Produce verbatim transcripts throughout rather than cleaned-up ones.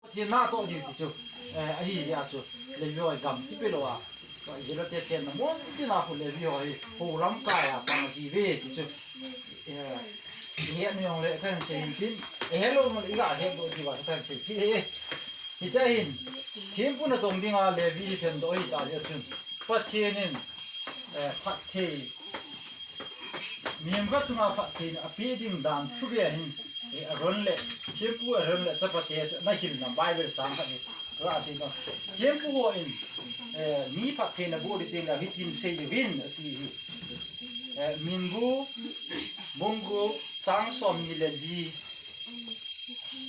Pathen natoh ding ti chu, eh, ahi jeh a chu, Levi ho gamgi pe lou a, Israel te chenna mun tina khu Levi ho hi, ho lamkai a pang ahi ve ti chu, eh, ihet nung le kahin sei hin tin, ihet lou nung le iga het lou diuva kahin sei kit e. Hiche hin, thempu natong dinga Levi hi phendoh ahi ta jeh chun, Pathen in, eh, phatthei, mihem khat chunga phatthei apeh ding dan thu ve hin, eh, Aaron le, thempu Aaron le chapate chu ana hilna Bible chang khat hi, ka sei nom. Thempu hon, eh, mi phatthei naboh ding teng le hitin sei uvin ati hi. Eh, Minbu, bung gup, chang somni le li.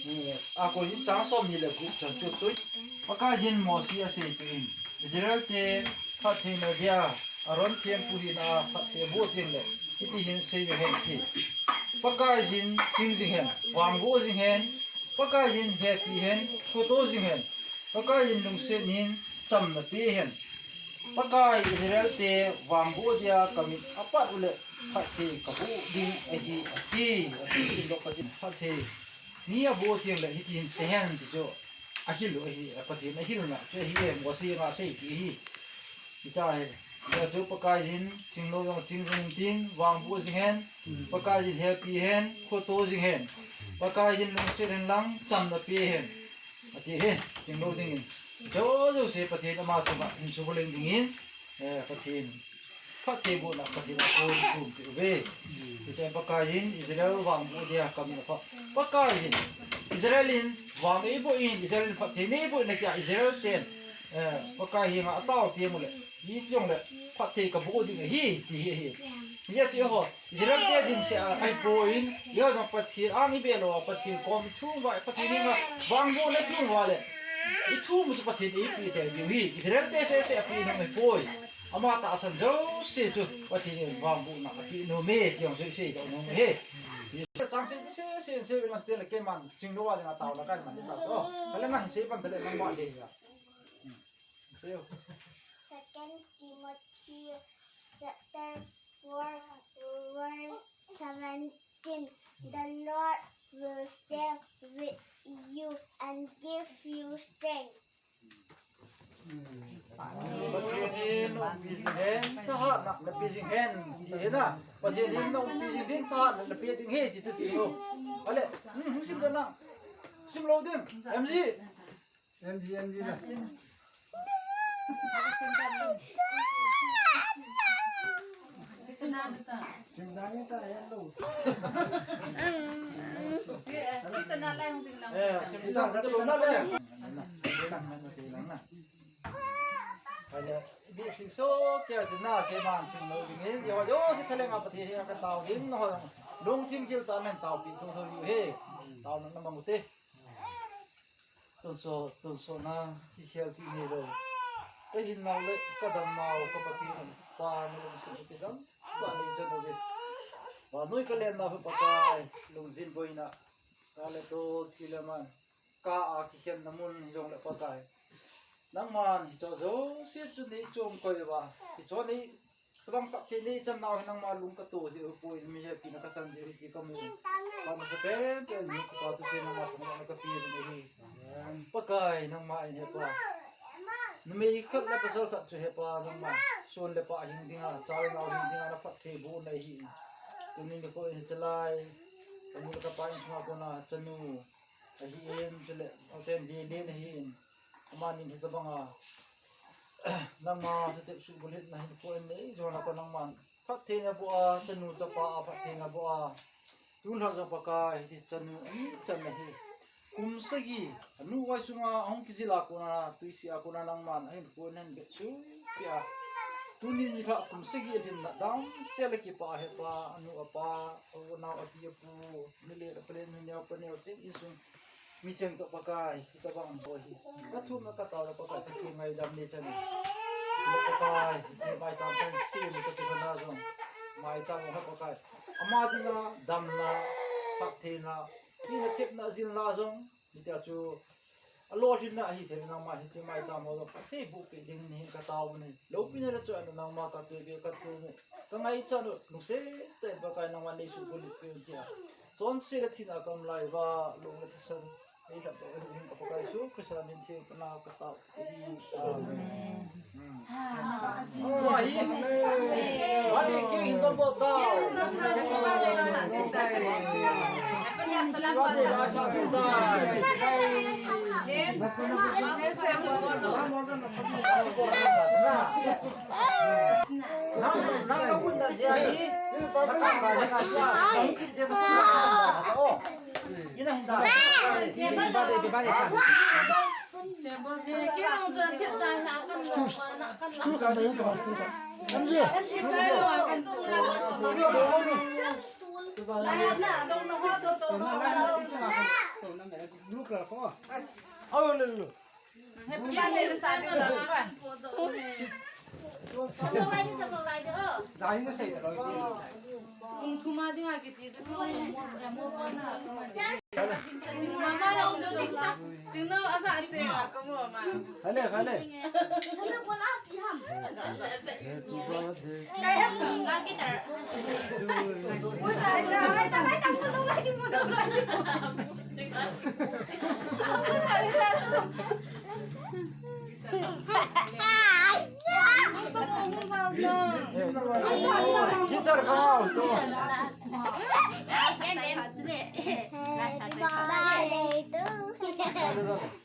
Eh, a kon in chang somni le gup chan chu tui. Pakai hin Mose aseipeh in, Israel te phatthei na dia, Aaron thempu hina phatthei aboh teng le, hiti hin sei uhen ti. Pakai hin ching jing hen, vangboh jing hen, Pakai hin hepi hen, khoto jing hen, Pakai hin lungset in chamna pe hen. Pakai Israel te vangboh dia kamin apat u le phatthei kaboh ding ahi, ati, ati, sin lok Pathen phatthei. Mi aboh teng le hitin sei hen ti chu ahil u ahi, Pathen ahilna chu ahi e, Mose henga seipeh ahi. Hiche hi. Hia chu Pakai hin, ching lou jong ching jing tin, vangboh jing hen, Pakai hin hepi hen, khoto jing hen. Pakai hin lungset hen lang, chamna pe hen. Ati hi, ching lou dingin. Jouse Pathen ama chunga hin suhbulhing dingin, eh, Pathen phatthei bohna Pathen a kon thum peh uve. Hiche Pakai hin Israel vangboh dia kamin apa. Pakai hin Israel in vang eiboh in, Israel in phatthei neiboh in atia Israel ten, eh, Pakai henga atao teng u le, iti jong le phatthei kaboh ding ahi, ti hi ahi. Hijeh chun eiho Israel te dinseh a ahipoi, eiho jong Pathen ang ibe lou a, Pathen kom ithum uva, Pathen henga vangbohna ithum uva le, ithum u chu Pathen in eipeh thei diu ahi. Israel te seh seh a pe nom ahipoi. Ama tahsan jouse chu Pathen in vangbohna apeh nom e, ti jong chu isei doh nom ahi. Chang sei, sei, sei, sei, sei, sei, sei, keiman ching lou a dinga taona kahin man ding ahi. Oh, kale nang sei pan kale nang ba le ya. Hmm. Sei. Second Timothy chapter four, verse seventeen. The Lord will stay with you and give you strength. Pathen in na umpi jing hen, thahatna na pe jing hen, ti hi na. Pathen in na umpi jing hen, thahatna na pe ding ahi, ti chu ti lou. Ale, hmm, hung sim dan na. Sim lou ding, M G. M G, M G na. Sim dan ta, hello. Eh, sim dan ta, hello. Ahile, ipi sing so, kei a tina, keiman sing lou dingin, eiho jouse thalhenga Pathen henga katao ding, nangho lungthim gil tah in taopeh thotho diu ahi, taona na mang u hite. Tonsot, tonsot na, kikhel ti neilou. Kahinnau le kadamnau, ka Pathen, Pa nalungset u kidang tah in nei chan uve. Vannoi kalennau hi Pakai, lungjin boina, kah le tol, thi le man, kah a kikhenna mun hijongle Pakai, nangman hicho jouse chu nei chom koi uva, hicho nei, tobang phatthei nei chan nau hi nangma lung kato jeh u poi, mi hepina kachan jeh u hi ti kamu. Ka masa penpen hi, ka thusei nangma thangvahna kape u ahi. Pakai, nangma in hepa, numei khat le pasal khat chu hepa, nangma son le pah hing dinga, cha le nao hing dinga na phatthei boh na ahi. Tuni nikho in hichelai, kanu le kapa in chunga kona chanu ahin, chule naoten Lelen ahin, amanin hitobanga nangma thutep suhbulhitna hinkho in nei jona kon nangman phatthei naboh a, chanu chapa a phatthei naboh a, tulha jong Pakai, hiti chanu ani channa hi kum sagi anu vai sunga ahung kijil a kona, twisih a kona nangman ahinkho in nahin betsui peh a, tuni nikho kum sagi alhinna damsel a kipah a hepa, anu apa, aunau api apu, nu le apa le nu neo pa neo cheng insung mi cheng toh Pakai, hitobang boi hi kathum a katao le Pakai, kathu ngaidam le chan. Le Pakai, hiti maicham chan sem kati kana jong, maicham ho Pakai, ama dinga damna, phattheina, hina thepna jilna jong, hitia chu alolhinna ahi thei nangma hiche maicham ho jong phatthei boh peh dingin hin katao u ahi. Loupina le chohna nangma kape uve, kathum u, kangaichat u, lungset tah in Pakai nangman nei suhbulhit peh un tia, chonset le thina kaum lai uva, lung le thisan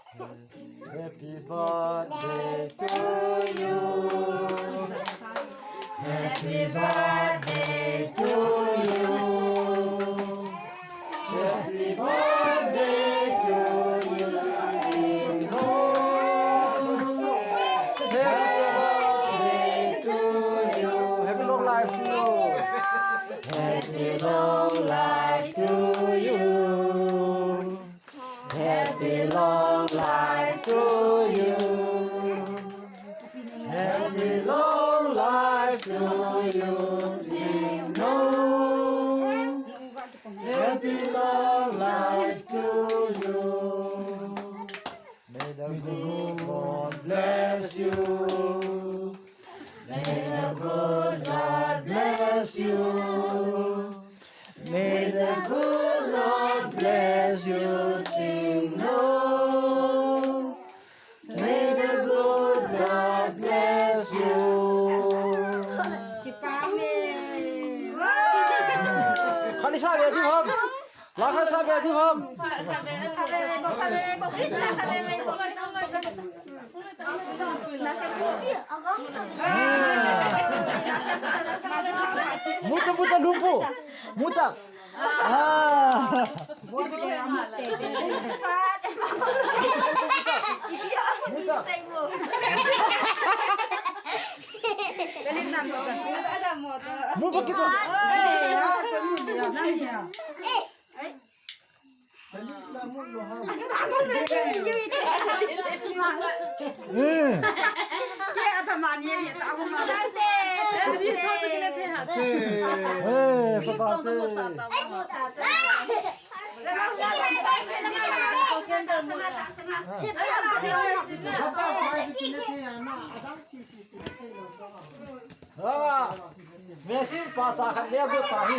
Happy birthday to you. Happy birthday to you. Happy birthday to you. Happy birthday to you. Happy long life to you. Happy long life to you. Happy long life to you. Happy long life to you, Jingno. Happy long life to you. May the good Lord bless you. May the good Lord bless you. May the good Lord bless you, Jingno. May the good Lord bless you. Khani sa be di ham. La kha sa be di ham. Muta, muta, lumpu. Muta. Ah. Muta. Muta kita. Eh. Eh, papa te. Ah. Messi pa cha khat le bu ta hi.